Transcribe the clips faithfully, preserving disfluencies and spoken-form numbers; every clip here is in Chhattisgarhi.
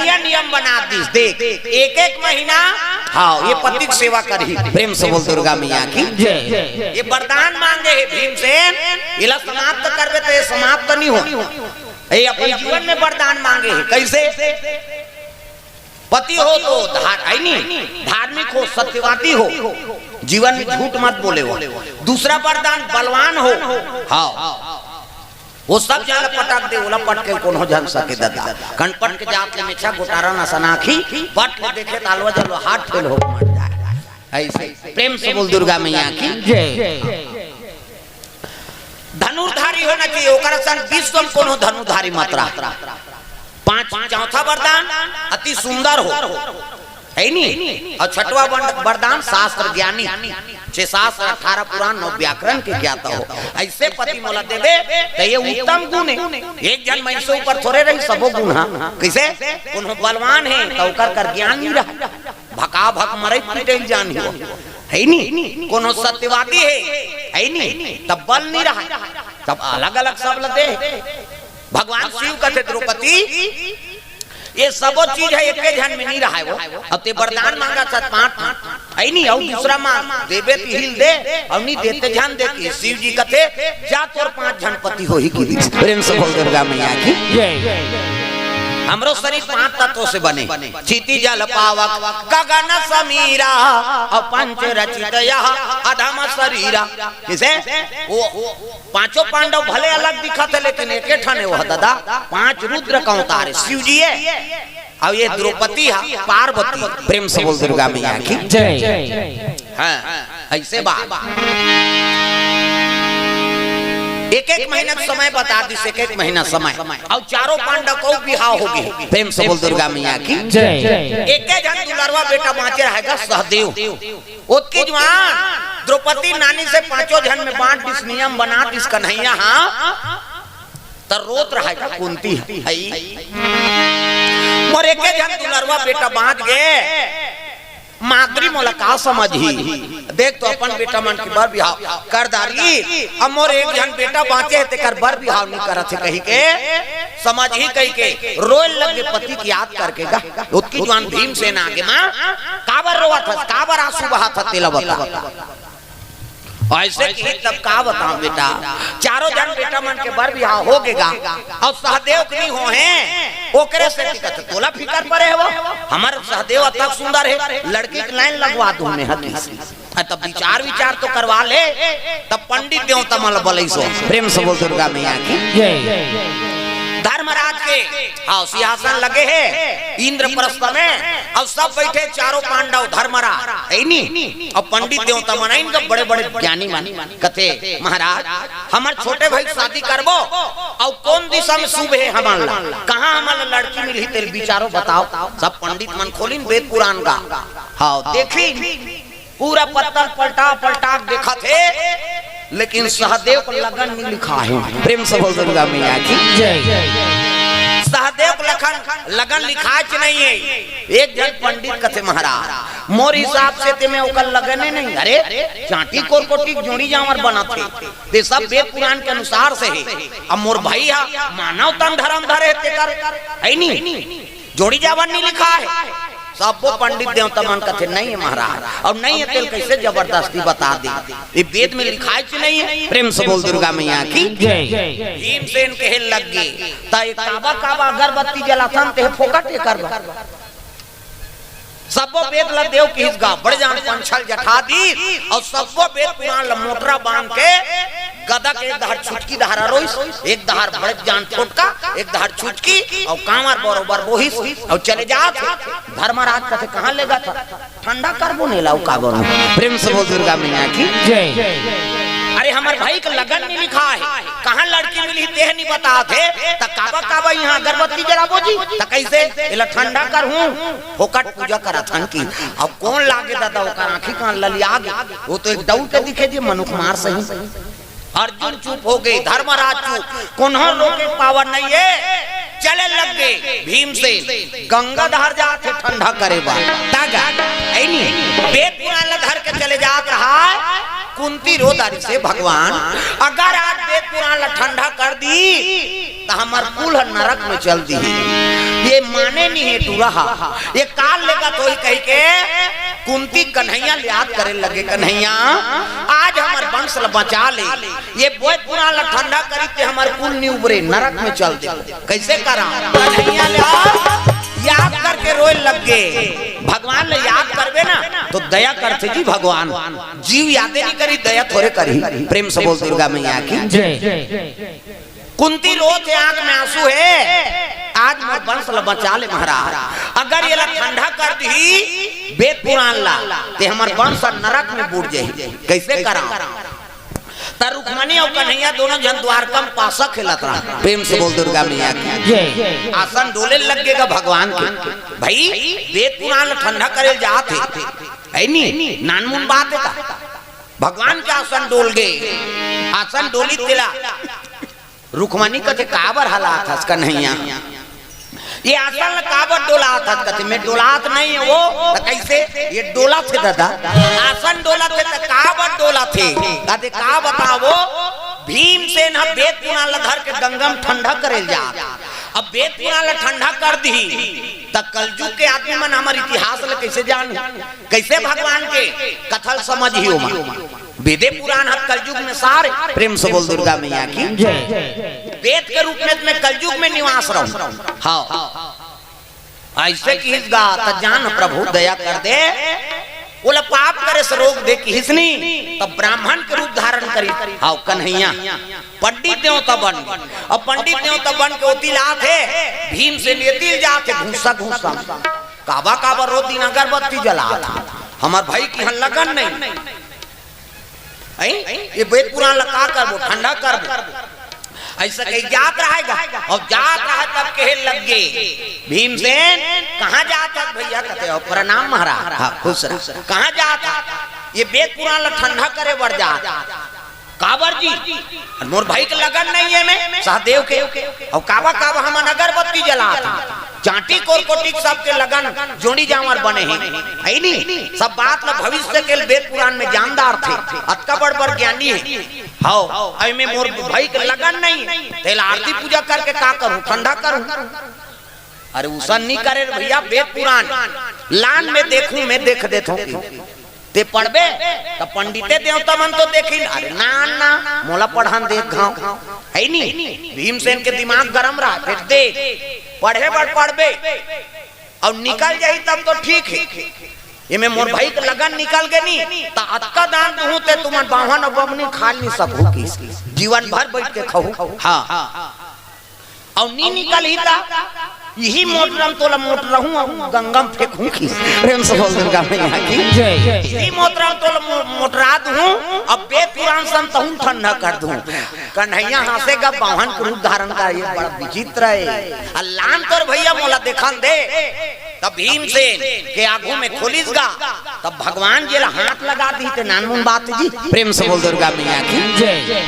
नया नियम बना दिस, देख, एक एक महीना, हाँ, ये पति के सेवा करही। प्रेम से बोल दुर्गा मैया की। जय। ये वरदान मांगे हे भीमसेन, इला समाप्त करबे त ये समाप्त नहीं हो। ये अपन जीवन में वरदान मांगे हे। कैसे? पति हो तो धार-, है नी, धार्मिक हो, सत्यवादी हो, जीवन में झूठ मत बोले हो। दूसरा वरदान बलवान हो, हाँ, वो सब झन ला पटक दे, ओला पटके कोनो झन सके ददा। कन पटके जात ले मेछा गोटारा न सनाखी, पटके देखे त आलवा जलवा हाथ फेल हो मर जाए। ऐसे प्रेम से बोल दुर्गा मैया की। जय। धनुर्धारी होना चाहिए, ओकर सन विश्व में कोनो धनुर्धारी मत रहा। पांच, चौथा वरदान अति सुंदर हो, है नी? और छठवा वर-, वरदान शास्त्र ज्ञानी, छह शास्त्र, अठारह पुराण, नौ व्याकरण के ज्ञाता हो। ऐसे पति मोला देबे त ये उत्तम गुण है। एक झन मइनसे ऊपर थोरे रही, सबो गुण हा। कैसे? कोनो बलवान है त ओकर कर ज्ञान नहीं रहा, भका भक मरई पिटई ल जान हो, है नी? कोनो सत्यवादी है, है नी? तब बल नहीं रहा, तब अलग अलग सब लदे। भगवान शिव कथे द्रौपदी, ये सबो चीज है, एके झन में नहीं रहा है वो। अब ते वरदान मांगा सत पांच, है नी? और दूसरा मांग, देबे त हिल दे, और नहीं देते झन दे के। शिव जी कथे, जा तोर पांच झन पति होही की। प्रेम से बोल दुर्गा मैया की। जय। हमरो शरीर पांच तत्वों से बने, क्षिति जल पावक गगन समीरा, और पंच रचित यह अधम शरीरा। किसे? वो पांचों पांडव भले अलग दिखत है, लेकिन एके ठन हे वो ददा, पांच रुद्र का अवतार है, शिव जी है। और ये द्रौपदी है, पार्वती। प्रेम से बोल दुर्गा मैया की। जय। हाँ, ऐसे बात। एक एक महीना समय बता दिस, एक एक महीना समय। और चारों पांडव को बिहाव हो गए। प्रेम से बोल दुर्गा मैया की। जय। एके झन दुलरवा बेटा बांचे रहेगा, सहदेव। ओतकी जुवान द्रौपदी नानी से पांचों झन में बांट दिस, नियम बना दिस कन्हैया, हाँ। त रोत रहा है का कुंती है, मोर एके झन दुलरवा बेटा बांच गे, माद्री मोला का समझही। देख तो अपन बेटा मन के बर बिहाव कर डारी, अब मोर एक झन बेटा बांचे है, तेकर बर बिहाव नहीं करत है कही के, समझही कही के रोए लगे पति के याद करके गा। ओतकी जुवान भीमसेन आगे, माँ, काबर रोवत हस, काबर आंसू बहात हस, तेला बता। ऐसे कि तब का बताओ बेटा, चारों झन बेटा मन के बर बिहाव हो गेगा, और सहदेव के नहीं हो हैं, ओकरे से दिक्कत। तोला फिकर परे हे वो, हमर सहदेव अतक सुंदर है, लड़की के लाइन लगवा दूं मैं हती। आ, तब विचार विचार तो करवा ले। तब पंडित देवता मन बलैसो। प्रेम से बोल दुर्गा मैया की। जय। धर्मराज के, हाँ, सिंहासन लगे है इंद्रप्रस्थ में, और सब बैठे चारों पांडव धर्मराज, है नी? और पंडित देवता मन, इनका बड़े बड़े ज्ञानी मन कथे, महाराज, हमर छोटे भाई के शादी करबो, और कौन दिशा में शुभ है हमन ला, कहाँ हमन ला लड़की मिलही, तेल विचारो बताओ। सब पंडित मन खोलिन वेद पुराण का, हाँ, देखिन पूरा पत्तल पलटा पलटा के देखत हे, लेकिन सहदेव के लगन नहीं लिखा है। प्रेम से बोल दुर्गा मैया की। जय। सहदेव के लखन, लगन लिखाच नहीं है। एक झन पंडित कथे, महाराज, मोर हिसाब से ते में ओकर लगने नहीं। अरे, चांटी कोरकोटी के जोड़ी जांवर बनत हे, ते सब वेद पुराण के अनुसार से है। अब मोर भाई हा मानव तन धर्म धरे हे, तेकर है नी, जोड़ी जांवर नहीं लिखा है। सबो पंडित देवता मन कथे, नहीं है महाराज, और नहीं है तेल कैसे जबरदस्ती बता दे, ये वेद में लिखाच नहीं है। प्रेम से बोल दुर्गा मैया की। जय। भीमसेन कहे लग गे, त एक काबा काबा अगरबत्ती जलाथन ते फोकट एकर बर। सबो वेद ला देव किहिस गा, बड़े जान पंछल जठा दी, और सबो वेद पुराण ला मोटरा बांध के गदा के एक डहर छुटकी डहर रोइस, एक डहर बड़े जान छोटका, एक डहर छुटकी, और कांवर बरोबर बोहिस, और चले जात हे। धर्मराज कथे, कहाँ लेगत हस? ठंडा करबो ने लाऊ का बनो। प्रेम से बोल दुर्गा मैया की। जय। अरे हमर भाई के लगन नहीं लिखा है, कहाँ लड़की मिली तेह नहीं बतात हे, त काबा काबा यहाँ अगरबत्ती जलाबो जी, त कैसे एला ठंडा करहूँ? फोकट पूजा करत हन की। अब कौन लागे दादा, ओकर आँखी कान ललिया गे, वो तो एक दौड़ के दिखे जी मनुख मार सही। अर्जुन चुप हो गे, धर्मराज चुप, कोनो रोके पावर नहीं है। चले लग गे भीमसेन, गंगा धार जात हे ठंडा करे बर। तागा, ऐ नी, वेद पुराण ला धर के चले जात रहा। कुंती रो डारिस हे भगवान, अगर आज वेद पुराण ला ठंडा कर दी, त हमर कुल ह नरक में चल दिही। ये माने नहीं है टूरा हा, ये काल लेगा तो ही कही के कुंती कन्हैया ले याद करे लगे, "कन्हैया, आज हमर वंश ल बचा ले, ये बेत पुरान ल ठंडा करी ते हमर कुल नी उबरे, नरक में चल दे।" कैसे करा? कन्हैया ले याद करके रोए लग गे। भगवान ले याद करबे ना तो दया करथे जी भगवान, जीव यादे नहीं करी, दया थोड़े करी। प्रेम से बोल दुर्गा मैया की। जय। कुंती रोत हे, आंख में आंसू हे, "आज मोर वंश ल बचा ले महाराज, अगर ये ला ठंडा कर दिही बेत पुरान ला, ते हमर वंश नरक में बूड़ जाही।" कैसे करा? त रुक्मणी अउ कन्हैया दोनों झन द्वारका में पासा खेलत रहा। प्रेम से बोल दुर्गा मैया की। जय। आसन डोले लग गे गा भगवान के, "भाई, बेत पुरान ला ठंडा करे जात हे, है नी? नानमुन बात हे का?" भगवान के आसन डोल गे, आसन डोली तेला रुक्मणी कथे, "काबर हलात हस कन्हैया? ये आसन ल काबर डोलात हस?" कथे, "मैं डोलात नहीं है वो।" त कैसे? "ये डोलत हे दादा, आसन डोलत हे त काबर डोलत हे?" कथे, "का बतावो, भीमसेन ह बेत पुरान ल धर के गंगा में ठंडा करे ल जात, अब बेत पुरान ल ठंडा कर दिही त कलजुग के आदमी मन हमर इतिहास ल कैसे जान, कैसे भगवान के कथा ल समझ ही ओमा?" वेदे पुरान ह कलजुग में सार हे। प्रेम से बोल दुर्गा मैया की। जय। वेद के रूप में मैं कलजुग में निवास रहूं। हाँ। ऐसे किहिस गा, त जान प्रभु दया कर दे। ओला पाप करे से रोक दे किहिस नी, त ब्राह्मण के रूप धारण करी। हाँ, कन्हैया पंडित देवता बन गे। अब पंडित देवता बन के ओती लात हे, भीमसेन एती ल जात हे, घूसा घूसा। काबा काबा रोज दिन अगरबत्ती जलात हे, हमर भाई के इहां लगन नहीं। हैं? ये बेत पुरान ला का करबो, ठंडा करबो। ऐसा कही जात रहे गा, अउ जात रहे तब कहे लग गे, "भीमसेन, कहाँ जात हस भैया?" कथे, "अउ प्रणाम महाराज।" "हाँ, खुश रह।" "कहाँ जात हस?" "ये बेत पुरान ला ठंडा करे बर जात।" "काबर जी?" "अरे मोर भाई के लगन नहीं हे में सहदेव के, अउ काबा काबा हमन अगरबत्ती जलात हन।" चांटी कोरकोटिक सबके लगन जोड़ी जांवर बने हे, है नी? सब बात ल भविष्य के बेत पुरान में जानदार थे, अतका बड़ बड़ ज्ञानी हे। हव, अई में मोर भाई के लगन नहीं, तेला आरती पूजा करके का करूं, ठंडा करूं? अरे उसन नी करे रे भैया, बेत पुरान लान में देखूं, मैं देख देथों कि ते पढ़बे, त पंडिते देवता मन तो देखिन, "अरे ना, ना, मोला पढ़न दे घाव।" है नी? भीमसेन के दिमाग गरम रहा, फेर देख, पढ़े बर पढ़बे, अउ निकल जाही तब तो ठीक हे। एमे मोर भाई के लगन निकल गे नी, त अतका दान दूहूं ते तुमन बाम्हन अउ बमनी खा नी सकहू कि जीवन भर बैठ के खाहू। हाँ। अउ नी निकलही त इही मोटरा म तोला मोटरहूं अउ गंगा म फेंकहूं कि। प्रेम से बोल दुर्गा मैया की। जय। इही मोटरा म तोला मो-, मोटरा दूहूं, अब बेत पुरान सन तहूं ठंडा कर दूहूं। कन्हैया हंसे गा, बाम्हन के रूप धारण करे, ये बड़ा विचित्र हे। अ लान तोर भैया मोला देखन दे। तब भीमसेन के आगू में खोलिस गा, तब भगवान जी ला हाथ लगा दिही ते नानमुन बात जी। प्रेम से बोल दुर्गा मैया की। जय।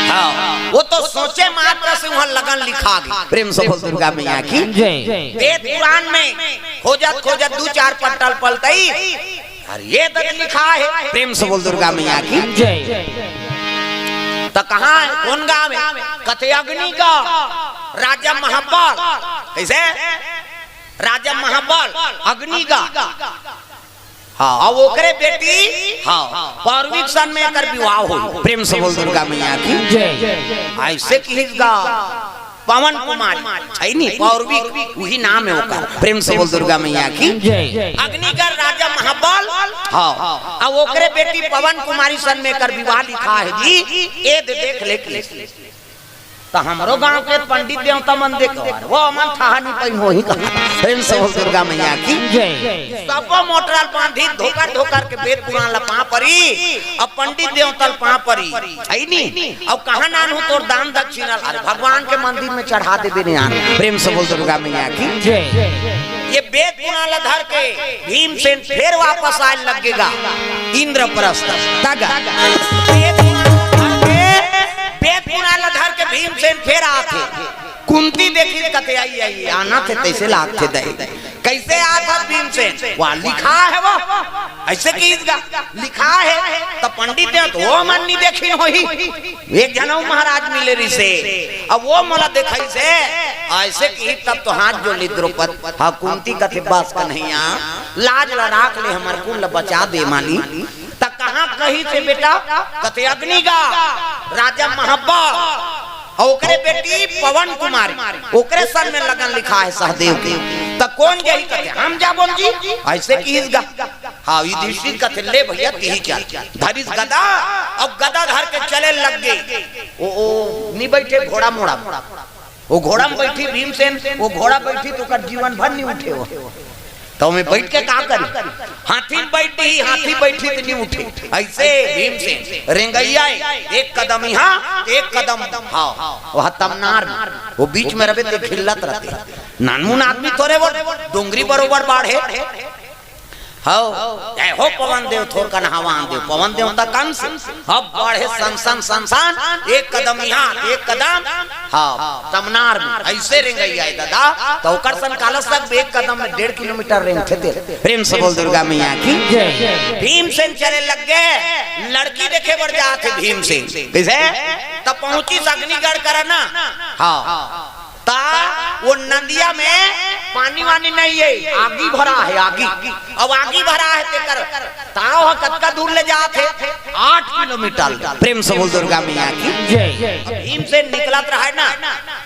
हाँ, वो तो सोचे मात्र से उहां लगन लिखा गे। प्रेम से बोल दुर्गा मैया की। जय। वेद पुराण में खोजत खोजत दू चार पटल पलटइस, अरे ये दे लिखा हे। प्रेम से बोल दुर्गा मैया की। जय। त कहाँ हे? कोन गांव हे? कथे अग्निगढ़, राजा महाबल। कइसे? राजा महाबल, अग्निगढ़। हाँ, अउ ओकरे बेटी, हाँ, पौरवी के सन में एकर विवाह होइस। प्रेम से बोल दुर्गा मैया की। जय। अइसे किहिस गा पवन कुमारी, हे नी, पौरवी, उही नाम हे ओकर। प्रेम से बोल दुर्गा मैया की। जय। अग्निगढ़ राजा महाबल, हाँ, अउ ओकरे बेटी पवन कुमारी सन में एकर विवाह लिखा हे जी। ए दे देख ले कि त हमरो गांव के पंडित देवता मन देखो, अरे वो मन ठहा नी पइन होही का। प्रेम से बोल दुर्गा मैया की। जय। सबो मोटरा ल बांधी धोकर धोकर के वेद पुराण ल पांव परी, अउ पंडित देवता ल पांव परी, हे नी? अउ कहाँ नानहूं तोर दान दक्षिणा ल? अरे भगवान के मंदिर में चढ़ा देबे ने यार। प्रेम से बोल दुर्गा मैया की। जय। ये वेद पुराण ल धर के भीमसेन फेर वापस आय लग गे गा इंद्रप्रस्थ। तगा। वेद पुराण ल धर के, वेद पुराण ल धर के भीमसेन फेर आथे। कुंती देखिस कथे, "अई, अई, आना थे तइसे लागथे दई।" कइसे आत हस भीमसेन? वाह, लिखाय हे वो। अइसे किहिस गा, लिखाय हे। त पंडित देव तो वो मन नइ देखिन होही। एक झन अउ महाराज मिले रिहिसे, अब वो मोला देखाइस हे। अइसे किहिस तब तो हाथ जोड़ लिस द्रौपद। हाँ, कुंती कथे, बस कन्हैया, लाज ला राख ले, हमर कुल ला बचा दे मालिक। त कहाँ कहिस हे बेटा? कथे अग्निगार, राजा महाबल अउ ओकरे बेटी पवन कुमारी, ओकरे सन में लगन लिखाय हे सहदेव के। त कोन जाही? कथे हम जाबोन जी। अइसे किहिस गा। हाँ, युधिष्ठिर कथे ले भइया, तिही चल। धरिस गदा, अब गदा धर के चले लग गे। ओ, ओ, नइ बइठे घोड़ा मोड़ा। वो घोड़ा में बइठिस भीमसेन, वो घोड़ा बइठिस त ओकर जीवन भर नइ उठे वो। त ओमे बइठ के का करही? हाथी में बइठ ही, हाथी बइठिस त नइ उठे। अइसे भीमसेन रेंगइया हे, एक कदम इहाँ, एक कदम, हाँ, वहाँ तमनार में, वो बीच में रहिबे त खिल्लत रहिथे। नानमुन आदमी थोरे वो, डोंगरी बरोबर बाढ़े। हव, जय हो पवन देव, थोरकन हवा आन देव। पवन देव त कम से, अब बाढ़े सन सन सन सन, एक कदम इहाँ, एक कदम, हाँ, तमनार में। अइसे रेंगइया हे ददा, त ओकर सन काला सकबे, एक कदम में डेढ़ किलोमीटर रेंगथे तेला। प्रेम से बोल दुर्गा मैया की। जय। भीमसेन चले लग गे, लड़की देखे बर जात हे भीमसेन। कइसे? त पहुँचिस अग्निगढ़ करा ना। हाँ। त वो नदिया में पानी वानी नइ हे, आगी भरा हे, आगी। अब आगी भरा हे तेकर ताव ह कतका दूर ले जात हे? आठ किलोमीटर। प्रेम से बोल दुर्गा मैया की। जय। अब भीमसेन निकलत रहय ना,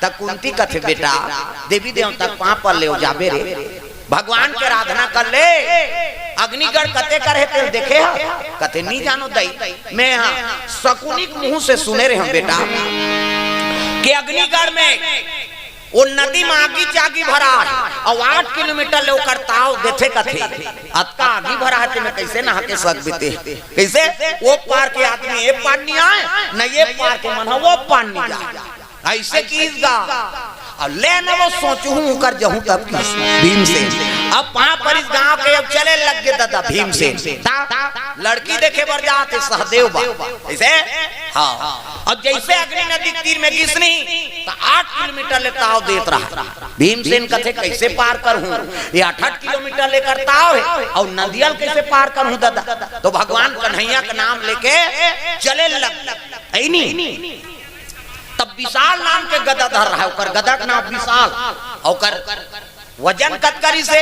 त कुंती कथे, बेटा, देवी देवता के पाँव पर ले जाबे रे, भगवान के आराधना कर ले। अग्निगढ़ कते कर हे तेला देखे हस? कथे नइ जानों दाई, मैं हाँ शकुनी के मुँह से सुने रहेंव बेटा, कि अग्निगढ़ में वो नदी में आगी चागी भरा हे अउ आठ किलोमीटर ले ओकर ताव देथे कथे। अतका आगी भरा हे, तेमे कइसे नहा के सकबे ते? कइसे? वो पार के आदमी ए पार नइ आय, न ये पार के मन ह वो पार नइ जाय। अइसे किहिस गा। अब ले न वो सोचहूँ ओकर जहूँ तब किहिस भीमसेन। अब पाँव परिस गाँव के, अब चले लग गे ददा भीमसेन। त लड़की देखे बर जात हे सहदेव बा। कइसे? हाँ। अब जइसे अग्नि नदी के तीर में गिस नहीं, त आठ किलोमीटर ले ताव देत रहय। भीमसेन कथे, कइसे पार करहूँ? ये आठ आठ किलोमीटर ले एकर ताव हे, अउ नदिया ल कइसे पार करहूँ ददा? त भगवान कन्हैया के नाम लेके चले लग, हे नी? तब विशाल नाम के गदा धर रहय, ओकर गदा के नाम विशाल, अउ ओकर वजन कतका रिहिसे?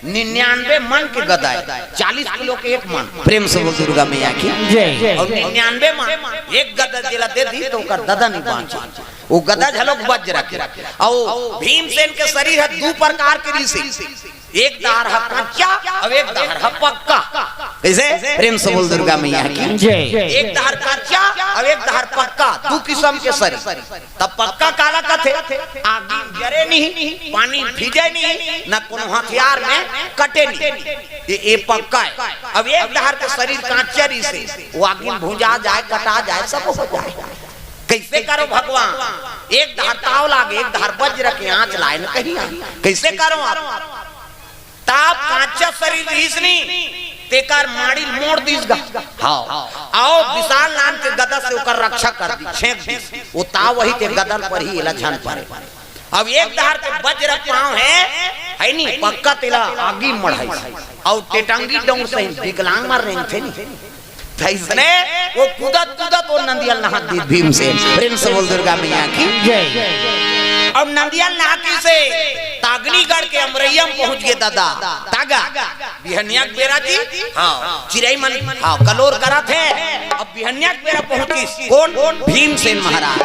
निन्यानवे मन के गदा हे, चालीस किलो के एक मन। प्रेम से बोल दुर्गा मैया की। जय। अउ निन्यानवे मन एक गदा जेला दे दिही त ओकर ददा नइ बाँचे। वो गदा घलोक वज्र के। अउ भीमसेन के शरीर ह दू प्रकार के रिहिसे, एक डहर ह कच्चा अउ एक डहर ह पक्का। कइसे? प्रेम से बोल दुर्गा मैया की। जय। एक डहर कच्चा अउ एक डहर पक्का, दू किसम के शरीर। त पक्का काला कथे? आगी जरे नहीं, पानी भीजे नहीं, न कोनो हथियार में कटे नहीं। ये, ये पक्का हे। अब एक डहर के शरीर काँचा रिहिसे, वो आगी में भुंजा जाय, कटा जाय, सब हो जाय। कइसे करव भगवान? एक डहर ताव लागे, एक डहर वज्र के आँच लाय न कहीं आय। कइसे करव अब? त काँचा शरीर रिहिस नी, तेकर माड़ी ल मोड़ दिस गा। हाँ। अउ विशाल नाम के गदा से ओकर रक्षा कर दिस, छेंक दिस। वो ताव वही ते गदा ल परही, एला झन परे। अब एक डहर के वज्र पाँव हे, हे नी, पक्का तेला आगी मढ़ाइस। अउ टेटंगी डोंग से विकलांग मन रेंगथे नी। त अइसने वो कूदत कूदत वो नदिया ल नहा दिस भीमसेन। प्रेम से बोल दुर्गा मैया की। जय। अउ नदिया ल नहा के से त अग्निगढ़ के अमरइया में पहुँच गे ददा। त गा बिहनिया के बेरा जी, हाँ, चिरई मन, हाँ, कलोर करत हे। अब बिहनिया के बेरा पहुँचिस कोन? भीमसेन महाराज।